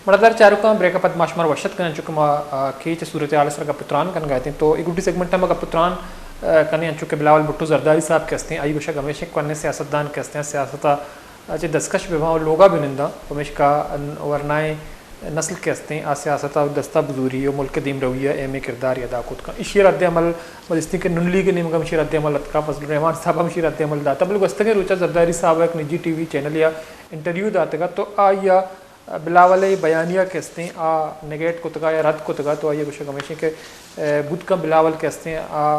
مڑدار چاروکاں، بریک ءَ پد ما شمارا وش اتک کنیں، انچو کہ ما، آ، کیچ ءِ صورتحال ءِ سرا گپ ءُ تران کنگ ءَ اتیں۔ تو اے گڈی سیگمنٹ ءَ ما گپ ءُ تران، آ، کنیں، انچو کہ بلاول بھٹو زرداری صاحب کہ استیں، آئی ءِ گوشگ ہمیش ایں کہ کوہنیں سیاستدان کہ استیں، سیاست ءَ چہ دستکش بہ باں ءُ لوگ ءَ بہ ننداں، پمیشکا ورنائیں نسل کہ استیں، آ سیاست ءَ دست ءَ بزوری ءُ ملک ءِ دیمروی ءَ اہمیں کردارے ادا کت کن۔ ایشی ءِ رد عمل ما دیستیں کہ نون لیگ ءِ نیمگ ءَ ہمشی رد عمل اتکا، فضل الرحمان صاحب ءَ ہمشی رد عمل داتا، بلے گوستگیں روچ ءَ زرداری صاحب ءَ یک نجی ٹی وی چینلے ءَ انٹرویو داتگ ات، تو آئی ءَ بلاول ءِ بیانیہ کہ استیں، آ نیگیٹ کتگ ءَ یا رد کتگ ءَ، تو آئی ءِ گوشگ ہمیش ایں کہ، اے، بوت کن بلاول کہ استیں، آ،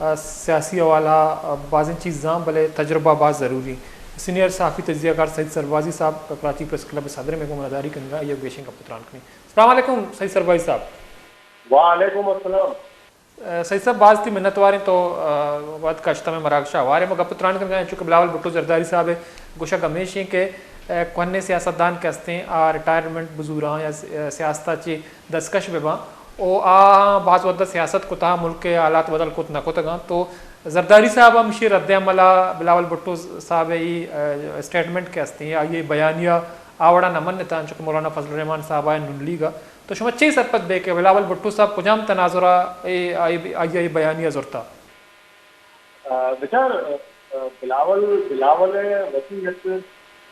آ، سیاسی حوالہ ءَ بازیں چیز زان، بلے تجربہ باز ضروری۔ سینئر صحافی تجزیہ کار سعید سربازی صاحب کراچی پریس کلب ءِ صدر ءَ مئے گوں مہمانداری کنگ ءَ، آئی ءَ گوشیں گپ ءُ تران کنیں۔ السلام علیکم سعید سربازی صاحب۔ وعلیکم السلام۔ اے، سعید صاحب، باز تئی منتوار ایں تو، اے، وت کشت ءَ مئے مراگش ءَ ہوار ئے۔ ما گپ ءُ تران کنگ ءَ ایں، چونکہ بلاول بھٹو زرداری صاحب ءِ گوشگ ہمیش ایں کہ، اے، کوہنیں سیاستدان کہ استیں، آ ریٹائرمنٹ بزوراں یا س-، اے، سیاست ءَ چہ دستکش بہ باں، او آ باز وھد ءَ سیاست کتا، ملک ءِ حالات بدل کت نہ کتگاں۔ تو زرداری صاحب ءَ ہمشی رد عمل ءَ بلاول بھٹو صاحب ءِ اے، اے، اسٹیٹمنٹ کہ استیں، آئی ءِ بیانیہ آ وڑا نہ منتا، انچو کہ مولانا فضل الرحمان صاحب ءَ نون لیگ ءَ۔ تو شما چے سرپد بئے کہ بلاول بھٹو صاحب کجام تناظر ءَ اے، آئی، آئی ءِ بیانیہ زرتا؟ آ، بچار، آ، بلاول، بلاول ءِ وتی یک،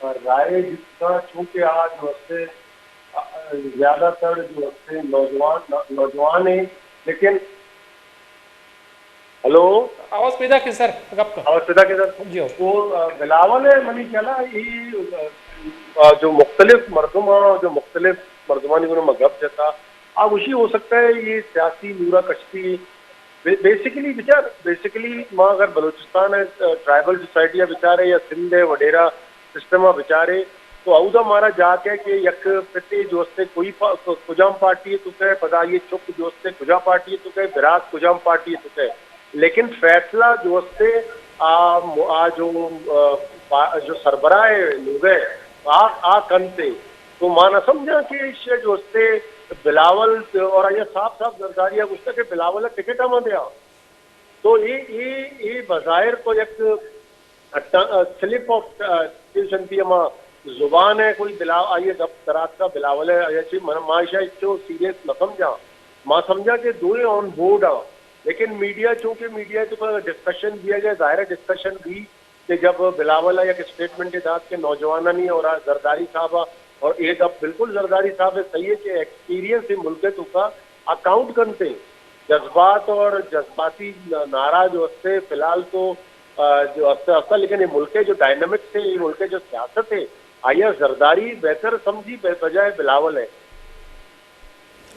آ، رائے دیستگاں، چونکہ آ جو استے، آ، زیادہ تر جو استے نوجوان، نوجوان ہیں، لیکن، ہلو؟ آواز پیدا کہ سر، گپ کن۔ آواز پیدا کہ سر؟ جی ہو۔ تو، آ، بلاول ءِ منی خیال ءَ اے، آ، جو مختلف مردم ہیں، جو مختلف مردمانی گونا ما گپ جتا، آ وشی ہو سکتا ہے یہ سیاسی نورا کشتی بے-، بیسیکلی بچار، بیسیکلی ما اگر بلوچستان ءِ، آ، ٹرائبل سوسائٹی ءَ بچارے یا سندھ ءِ وڈیرہ سسٹم ءَ بچارے تو اودا مارا جاک ہے کہ یک پتے جو استے کوئی پا-، ک-، کجام پارٹی ءِ توکا ہے، پدا آئی ءِ چک جو استے کجام پارٹی ءِ توکا ہے، برات کجام پارٹی ءِ توکا ہے۔ لیکن فیصلہ جو استے آ م-، آ جو، آ، پا-، جو سربراہ ءِ لوگ ءِ آ، آ کنتے۔ تو ما نہ سمجھاں کہ ایشی ءَ جو استے بلاول اور آئی ءَ صاف صاف زرداری ءَ گوشتا کہ بلاول ءَ ٹکٹ ہم دیاں۔ تو اے، اے، اے بظاہر تو یک اٹا-، سلپ آف، آ، چیز انتی ہما زبان ہے، کوئی بلا-، آئی ءَ گپ دراتکا بلاول ءَ، آئی ءَ چی من، ما ایشی ءَ ہچو سیریس نہ سمجھاں۔ ما سمجھاں کہ دوئیں آن بورڈ آں، لیکن میڈیا، چونکہ میڈیا ءِ تو ڈسکشن دیا گیا، ظاہر ہے ڈسکشن بھی کہ جب بلاول ءَ یک اسٹیٹمنٹ دات کہ نوجوانانی اور زرداری صاحب ءَ، اور اے گپ بالکل زرداری صاحب ءِ صحیح ہے کہ ایکسپیرینس ءِ ملک ءِ توکا اکاؤنٹ کنتے، جذبات اور جذباتی نعرہ جو استے فی الحال تو، آ، جو استے استا، لیکن یہ ملک ءِ جو ڈائنامکس ہے، یہ ملک ءِ جو سیاست ہے، آئی ءَ زرداری بہتر سمجھی بہ-، بجائے بلاول ءِ۔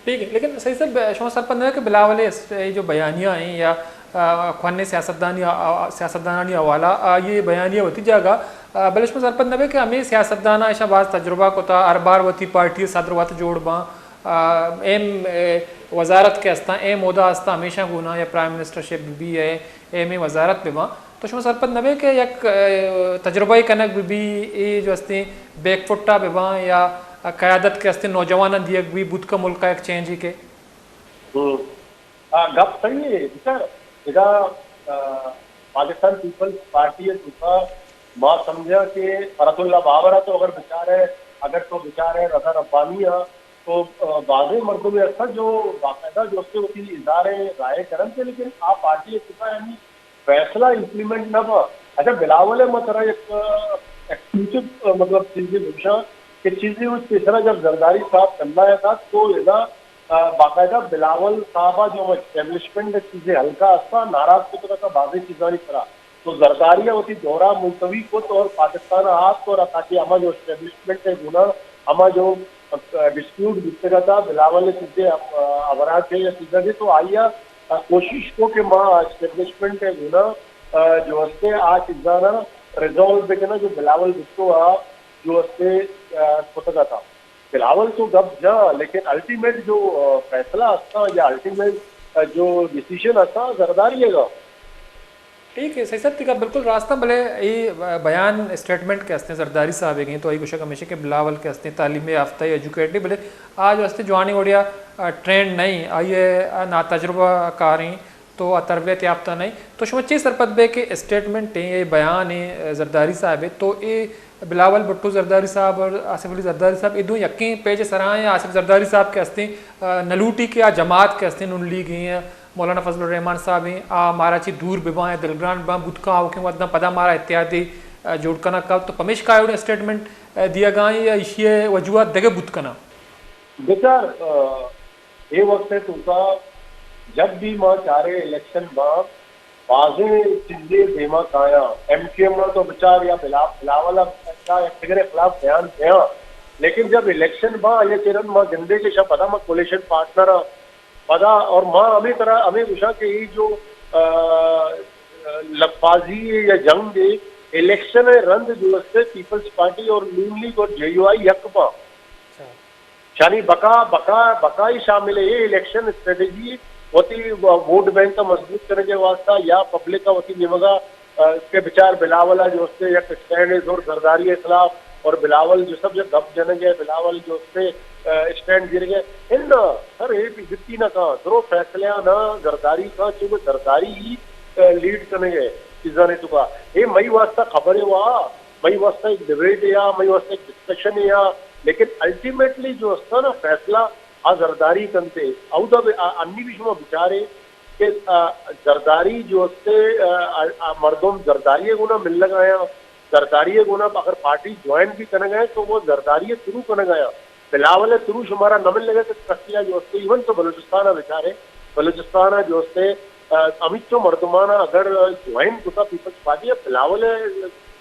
ٹھیک ہے، لیکن سعید صاحب، شما سرپد نہ کہ بلاول ءِ اس-، اے جو بیانیہ ہیں یا، آ، کوہنیں سیاستدانی، آ، سیاستدانانی حوالہ، آ، یہ بیانیہ وتی جاگہ، آ، بلے شما سرپد نہ کہ ہمیں سیاستدان ایشاں باز تجربہ کتا، ہر بار وتی پارٹی صدر وت جوڑ باں، آ، ایم، اے، وزارت کہ استاں، ایم عہدہ استاں، ہمیشاں گونا یا prime ministership B B A, M A وزارت بہ باں۔ تو شما سرپد نہ بئے کہ یک، اے، تجربہ کنگ بہ بی، اے جو استیں بیک فٹ ءَ بہ باں یا قیادت کہ استیں نوجواناں دیگ بی، بوت کا ملک ءَ یک چینجے کہ؟ ہم۔ آ، گپ صحیح ہے، بچار، ادا، آ، پاکستان پیپلز پارٹی ءِ توکا ما سمجھا کہ فرحت اللہ بابر ءَ تو اگر بچارے، اگر تو بچارے رضا ربانی ءَ، تو، آ، بازیں مردم ایسا جو باقاعدہ جو استے وتی اظہار رائے کرن تھے، لیکن آ پارٹی ءِ توکا یعنی فیصلہ امپلیمنٹ نہ با۔ اچھا، بلاول ءَ ما ترا یک، آ، ایکسکلوسیو، آ، مطلب چیزے بگشاں کہ چیزے اس پیسرا جب زرداری صاحب چلا آیا تھا تو ادا، آ، باقاعدہ بلاول صاحب ءَ جو ہم اسٹیبلشمنٹ ءِ چیزے ہلکا استا ناراض کتگ اتاں بازیں چیزانی سرا۔ تو زرداری ءَ وتی دورہ ملتوی کت اور پاکستان ءَ آتک اور تاکہ ہما جو اسٹیبلشمنٹ ءِ گونا ہما جو، آ، ڈسپیوٹ بیتگ اتاں بلاول ءِ چیزے، آ، ہبراں چے یا چیزاں چے تو آئی ءَ کوشش کو کہ ما اسٹیبلشمنٹ ءِ گونا، آ، جو استے آ چیزانا ریزالو بکناں جو بلاول بھٹو ءَ جو استے، آ، کتگ اتاں۔ بلاول تو گپ جاں، لیکن الٹیمیٹ جو، آ، فیصلہ استاں یا الٹیمیٹ، آ، جو ڈیسیژن استاں زرداری ءِ گا۔ ٹھیک ہے، سعید صاحب، تئی گپ بالکل راست ایں، بلے اے بیان، اسٹیٹمنٹ کہ استیں زرداری صاحب ءِ گیں، تو آئی گوشگ ہمیش ایں کہ بلاول کہ استیں تعلیم یافتہ، ایجوکیٹڈ، بلے آ جو استیں جوانیں وڑیا، آ، ٹرینڈ نہ ایں، آئی ءَ، آ، ناتجربہ کار ایں، تو آ تربیت یافتہ نہیں۔ تو شما چے سرپد بے کہ اسٹیٹمنٹ ہیں، یہ بیان ہیں زرداری صاحب ہے، تو اے بلاول بھٹو زرداری صاحب اور آصف علی زرداری صاحب، اے دو یکیں پیج سرا ہیں؟ آصف زرداری صاحب کے ہستیں، آ، نلوٹی کے آ جماعت کے ہستیں، نون لیگ ہیں، مولانا فضل الرحمان صاحب ہیں، آ مارا چی دور بباں، دلگران بباں، بوت کاں آوکیں وقت داں پدا مارا اتحادی، آ، جوڑ کنا کب؟ تو پمیشکا ایوڑیں اسٹیٹمنٹ، آ، دیا گائیں یا ایشی وجوہات دگہ بوت کنا؟ بچار، آ، اے وقت ء توکا جب بھی ما چارے الیکشن باں، بازیں چیزے دیما کایاں۔ ایم کیو ایم ء تو بچار یا بلا-، بلاول ء یا یک دگرے خلاف بیان دیاں، لیکن جب الیکشن باں، آئی ء چیرن ما گندے کہ شا پدا ما کولیشن پارٹنر آں۔ پدا اور ما ہمیں طرح ہمیں گوشاں کہ یہ جو، آ، لفاظی یا جنگ دے، الیکشن ء رند جو است پیپلز پارٹی اور نون لیگ اور جے یو آئی یک باں۔ شانی بقا، بقا، بقائی شامل ہے۔ یہ الیکشن اسٹریٹجی وتی ووٹ بینک کا مضبوط کرنے کے واسطہ یا پبلک کا وتی نیمگا، آ، کہ بچار بلاول جو اس سے یک اسٹینڈ ہے زور زرداری کے خلاف، اور بلاول جو سب سے گپ جنگ ہے، بلاول جو اس سے، آ، اسٹینڈ گر گئے۔ ان سر یہ بھی جتی نہ کہاں، درو فیصلے نہ زرداری کا، چونکہ زرداری ہی، آ، لیڈ کرنے گئے چیزاں نے تو کہا۔ یہ مئی واسطہ خبر ہے ہوا، مئی واسطہ ایک ڈبیٹ ہے یا مئی واسطہ ایک ڈسکشن ہے یا، لیکن الٹیمیٹلی جو استا نا فیصلہ آ زرداری کنتے۔ اودا بہ-، آ-، انی بھی شما بچارے کہ، آ، زرداری جو استے، آ، آ، آ، مردم زرداری گونا ملگ آیا، زرداری گونا اگر پارٹی جوائن بھی کنگ آیا تو وہ زرداری تھرو کنگ آیا۔ بلاول تھرو شمارا نہ ملگ آیا کہ کسیا جو استے، ایون تو بلوچستان بچارے، بلوچستان جو استے، آ، ہمیچو مردمانا اگر جوائن کتا پیپلز پارٹی، بلاول،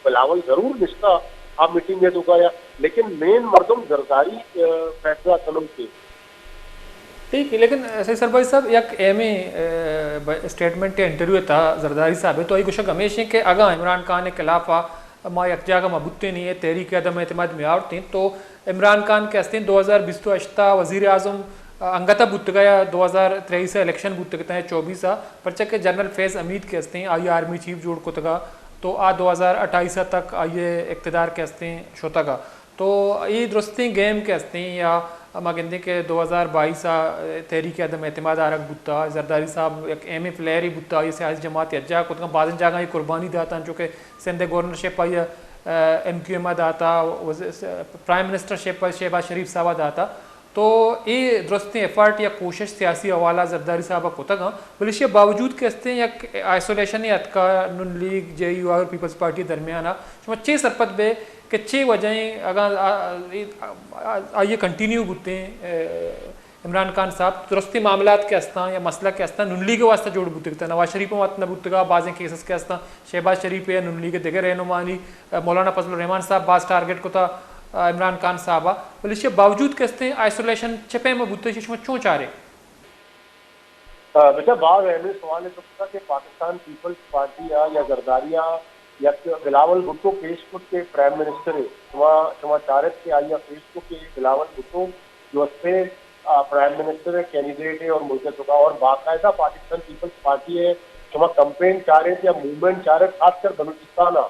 بلاول ضرور نشتا آ میٹنگ ہے تو کا یا، لیکن مین مردم زرداری، آ، فیصلہ کنوکے۔ ٹھیک ہے، لیکن سید سرباز صاحب، یک اہمیں، آ، ب-، اسٹیٹمنٹ یا انٹرویو تھا زرداری صاحب ہے، تو یہ گوشگ ہمیش ہیں کہ اگاں عمران خان کے خلاف آ ما یک جاگہ ما بوتیں نہیں ہے، تحریک عدم اعتماد میں آورتیں، تو عمران خان کے ہستیں دو ہزار بیست و ہشت وزیر اعظم، آ، انگت بوتگا یا دو ہزار تریس الیکشن بوتگتا ہے چوبیس آ، پرچہ کہ جنرل فیض حمید کے ہستیں آئی آرمی چیف جوڑ کتگا، تو آ دو ہزار اٹھائیس تک آئی اقتدار کے ہستیں شتگا۔ تو اے درستیں گیم کے ہستیں یا ما گندیں کہ دو ہزار بائیس آ تحریک عدم اعتماد آرگ بوتا، زرداری صاحب یک اہمیں پلیئر ہی بوتا، یہ سیاسی جماعت یکجا کتگا، بازیں جاگہ یہ قربانی داتا، چونکہ سندھ گورنر شپ آئی، آ، ایم کیو ایم آ داتا، وز-، س-، پرائم منسٹر شپ آئی شہباز شریف صاحب آ داتا۔ تو اے درستیں ایفرٹ یا کوشش سیاسی حوالہ زرداری صاحب آ کتگاں، بلے ایشی باوجود کہ استیں یک آئسولیشن اتکا نون لیگ، جے یو آئی اور پیپلز پارٹی درمیان آ۔ شما چے سرپد بے کہ چے وجہ ہیں اگاں آ-، آ-، آ-، آئی کنٹینیو بوتیں، اے، عمران خان صاحب درستیں معاملات کے استاں یا مسئلہ کے استاں نون لیگ واسطہ جوڑ بوتگتا، نواز شریف وقت نہ بوتگا، بازیں کیسز کے استاں شہباز شریف یا نون لیگ دگہ رہنمانی، آ، مولانا فضل الرحمان صاحب باز ٹارگٹ کتا، آ، عمران خان صاحب آ، بلے ایشی باوجود کہ استیں آئسولیشن چہ پیم بوتگ، ایشی شما چون چارے؟ آ، بیٹا، باز اہمیں سوال ہے تو کہ پاکستان پیپلز پارٹی آ یا زرداری آ یا بلاول بھٹو پیش کت کے پرائم منسٹر ہے، شما، شما چارت کہ آئی پیش کت کے بلاول بھٹو جو استے، آ، پرائم منسٹر ہے، کینڈیڈیٹ ہے اور ملک چکا اور باقاعدہ پاکستان پیپلز پارٹی ہے، شما کمپین چارت یا موومنٹ چارت، خاص کر بلوچستان آ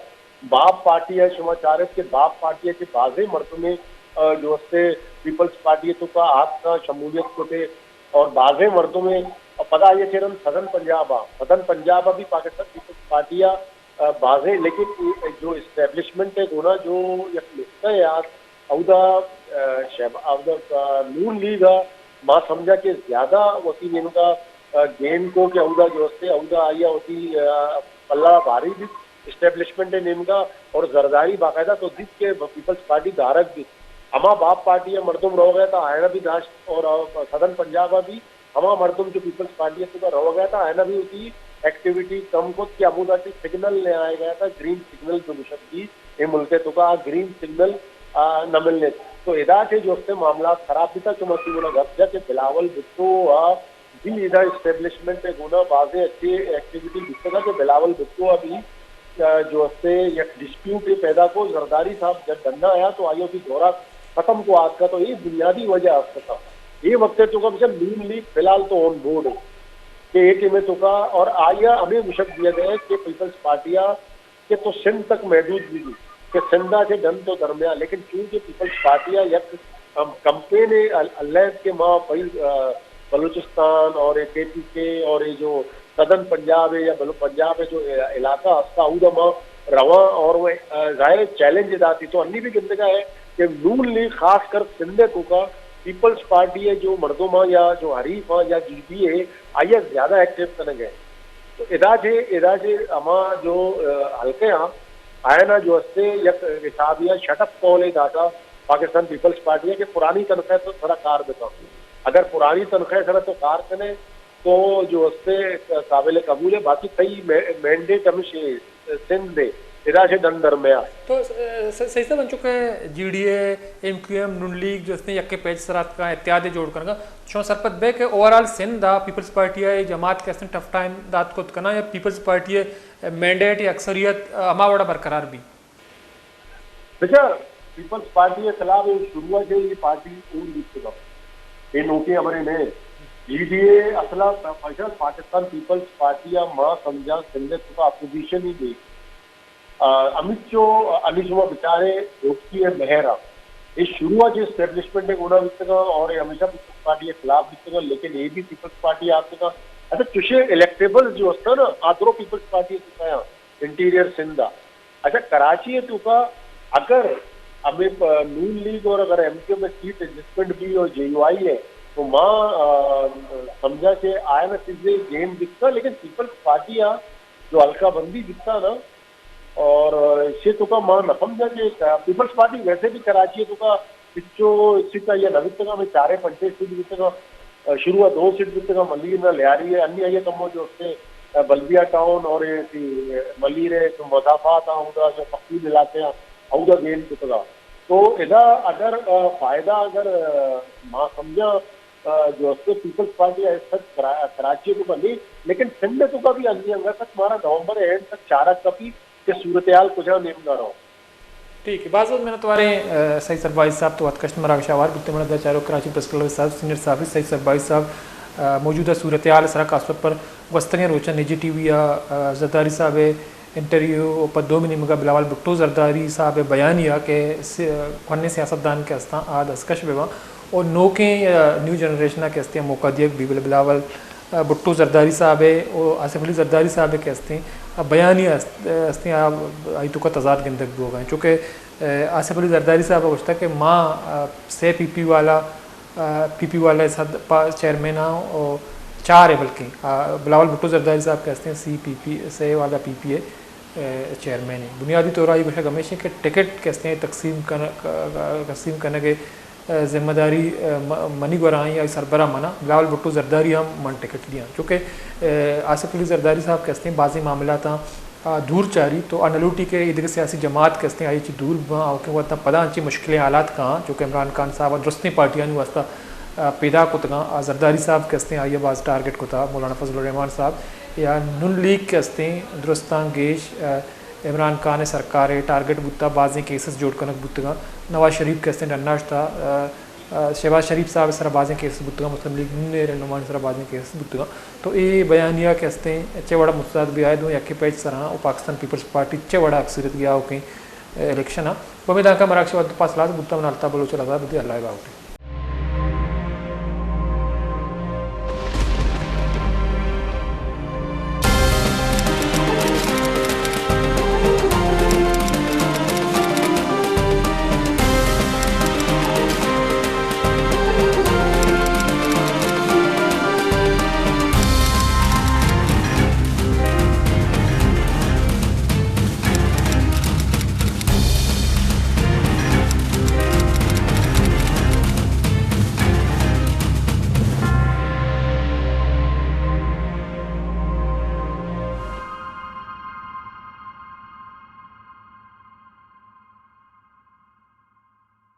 باپ پارٹی ہے، شما چارت کہ باپ پارٹی ہے کہ بازیں مردمے، آ، جو استے پیپلز پارٹی تو کا آتکا شمولیت کتے اور بازیں مردمے، اور پدا یہ چیرن سدن پنجاب آ، سدن پنجاب آ بھی پاکستان پیپلز پارٹی آ، آ، بازیں، لیکن یہ جو اسٹیبلشمنٹ ہے گونا جو یک نقطہ ہے آج، اودا، آ، شہب-، اودا، آ، نون لیگ آ، ما سمجھا کہ زیادہ وتی نیمگا، آ، گین کو کہ اودا جو استے، اودا آئی وتی، آ، پلہ بھاری بیت اسٹیبلشمنٹ ء نیمگا اور زرداری باقاعدہ تو دیت کہ پیپلز پارٹی دارگ بیت۔ ہما باپ پارٹی ء مردم روگ ء تا آیانا بھی داشت اور سدن پنجاب ء بھی ہما مردم جو پیپلز پارٹی ء توکا روگ ء تا آیانا بھی وتی ایکٹیویٹی کم کت کہ ہمودا چہ سگنل نہ آئے گیا تھا، گرین سگنل جو گشت بھی اے ملک ء توکا آ گرین سگنل، آ، نہ ملنے۔ تو ادا چہ جو استے معاملات خراب بیتا، چو ما شمولا گپ جا کہ بلاول بھٹو آ بھی ادا اسٹیبلشمنٹ ء گونا بازیں اچھے ایکٹیویٹی بیتگا کہ بلاول بھٹو ء بھی، آ، جو استے یک ڈسپیوٹ پیدا کو، زرداری صاحب جب ڈنا آیا تو آئی وتی دورہ ختم کو آتکا، تو یہ بنیادی وجہ است تھا۔ یہ وقت ہے تو کم سے کم نون لیگ فی الحال تو آن بورڈ ہے کہ یہ ٹیم ہے تو کا، اور آئی ہمیں مشک دیا گیا ہے کہ پیپلز پارٹی آ کہ تو سندھ تک محدود نہیں، کہ سندھ آ کے ڈن تو درمیان، لیکن چونکہ پیپلز پارٹی آ یک، ام، کمپین ہے ال-، الائنس کے ماں بھائی، آ، بلوچستان اور اے کے پی کے اور یہ جو سدرن پنجاب ہے یا بلو پنجاب ہے جو علاقہ ہستا اودا ما رواں اور وہ ظاہر ہے چیلنج داتی تو انی بھی گندگا ہے کہ نون لیگ خاص کر سندھ ہے توکا پیپلز پارٹی ہے جو مردم ہاں یا جو حریف ہاں یا جی بی ہے آئی زیادہ ایکٹیو کنگ ہے۔ تو ادا جے ادا جے ہما جو حلقے ہاں آئنا جو ہستے یک حسابیا شٹ اپ کال ہے داتا پاکستان پیپلز پارٹی ہے کہ پرانی تنخواہ تو سرا کار بکا۔ اگر پرانی تنخواہ سرا تو کار کنے تو جو ہستے قابل قبول ہے، باقی تئی مینڈیٹ ہمیشہ سندھ ہے، ادا سے ڈن درمیا۔ تو سہی صاحب انچو کہ G D A, M Q M, Noon league جو ہستے یکے پیج سرات کا اتحاد جوڑ کرگا، شما سرپد بے کہ اوورال سندھ آ پیپلز پارٹی آ جماعت کے ہستن ٹف ٹائم دات کت کنا یا پیپلز پارٹی مینڈیٹ یا اکثریت ہما وڑا برقرار بی؟ بچار، پیپلز پارٹی ءِ خلاف اے شروع ءَ چہ اے پارٹی اور بیتگ ءَ۔ اے نوکیں ہبرے نہ۔ جی ڈی اے اصل ءَ پاکستان پیپلز پارٹی ءَ ما سمجھاں سندھ ءِ توکا اپوزیشن ہی نہیں۔ آ، ہمچو انی شما بچارے دوستی ءِ مہر ءَ۔ اے شروع ءَ چہ اسٹیبلشمنٹ ءِ گونا بیتگ ءَ اور اے ہمیشہ پیپلز پارٹی ءِ خلاف بیتگ ءَ، لیکن اے بھی پیپلز پارٹی ءَ آتک ءَ۔ اچھا، چوشیں الیکٹیبلز جو است نا، آ درو پیپلز پارٹی ءِ توکا انٹیریئر سندھ ءَ۔ اچھا، کراچی ءِ توکا اگر ہمیں پ-، نون لیگ اور اگر ایم کیو ایم ءِ سیٹ ایڈجسٹمنٹ بھی اور جے یو آئی ہے تو ما، آ، سمجھا کہ آیا نا چیزیں گین بیتا، لیکن پیپلز پارٹی آ جو حلقہ بندی بیتا نا اور ایشی توکا ما نہ سمجھا کہ پیپلز پارٹی ویسے بھی کراچی ءِ توکا پچو سیٹ آئی ءَ نہ بیتگا، ہمیں چارے پنچے سیٹ بیتگا۔ شروع ءَ دو سیٹ بیتگا، ملیر نہ لیاری ءَ، انی آئی ءَ کمو جو استے بلدیہ ٹاؤن اور اے سی ملیر ءِ جو مضافات آں، اودا جو فقیر علاقے آں، اودا گین کتگا۔ تو ادا اگر، آ، فائدہ اگر، آ، ما سمجھاں، آ، جو استے پیپلز پارٹی ءَ سچ کرا-، کراچی ءِ توکا نہیں، لیکن سندھ ءِ توکا بھی انی انگا تک مارا نومبر ءِ اینڈ تک چارگ کپی کہ صورتحال کجا نیمگا رو۔ ٹھیک ہے، باز باز منتواریں، آ، سعید سرباز صاحب تو وت کشت مراگش آوار بوتے۔ من در چارو کراچی پریس کلب ءِ صاحب سینئر صحافی سعید سرباز صاحب، آ، موجودہ صورتحال سرا خاص طور پر گوستگیں روچاں نجی ٹی وی ءَ، آ، زرداری صاحب ءِ انٹرویو ءُ پہ دومی نیمگا بلاول بھٹو زرداری صاحب ءِ بیانیہ کہ سی-، کوہنیں سیاستدان کہ استاں آ دستکش بہ باں ءُ نوکیں، آ، نیو جنریشن ءَ کہ استیں موقع دیگ بی بل بلاول، آ، بھٹو زرداری صاحب ءِ ءُ آصف علی زرداری صاحب ءِ کہ استیں، آ، بیانیہ است-، استیں، آ، آئی توکا تضاد گندگ بوگا ایں۔ چونکہ، آ، آصف علی زرداری صاحب ءَ گوشتا کہ ما، آ، سے پی پی والا، آ، پی پی والا ءِ صد پا-، چیئرمین آں ءُ چار ءِ بلکیں، آ، بلاول بھٹو زرداری صاحب کہ استیں سی پی پی، سے والا پی پی ءِ، آ، چیئرمین ایں۔ بنیادی طور ءَ آئی گوشگ ہمیش ایں کہ ٹکٹ کہ استیں تقسیم کن-، تقسیم کنگ ءِ ذمہ داری، آ، م-، منی گورا ایں، آئی سربراہ منا، بلاول بھٹو زرداری ہم من ٹکٹ دیاں۔ چونکہ، آ، آصف علی زرداری صاحب کہ استیں بازیں معاملاتاں، آ، دور چاری تو آ نہ لوٹی کہ ایدگہ سیاسی جماعت کہ استیں آئی چی دور باں، آ کہ وقتا پدا انچیں مشکلیں حالات کاں، چونکہ عمران خان صاحب ءَ درستیں پارٹیانی واسطہ، آ، پیدا کتگاں۔ آ زرداری صاحب کہ استیں آئی ءَ باز ٹارگٹ کتا، مولانا فضل الرحمان صاحب یا نون لیگ کہ استیں درستاں گیش، آ، عمران خان ءِ سرکار ءِ ٹارگٹ بوتا، بازیں کیسز جوڑ کنگ بوتگاں۔ نواز شریف کہ استیں ڈنا شتا، آ، آ، شہباز شریف صاحب ءِ سرا بازیں کیسز بوتگاں، مسلم لیگ نون ءِ رہنمایانی سرا بازیں کیسز بوتگاں۔ تو اے بیانیہ کہ استیں چہ وڑا مستند بیائے دوں یکے پیج سرا ءُ پاکستان پیپلز پارٹی چہ وڑا اکثریت گیا اوکیں الیکشن ءَ۔ امید آں کہ مراگش وقت پاس لاز بوتا من الطاف بلوچ ءَ رضا بدی اللہ باوٹی۔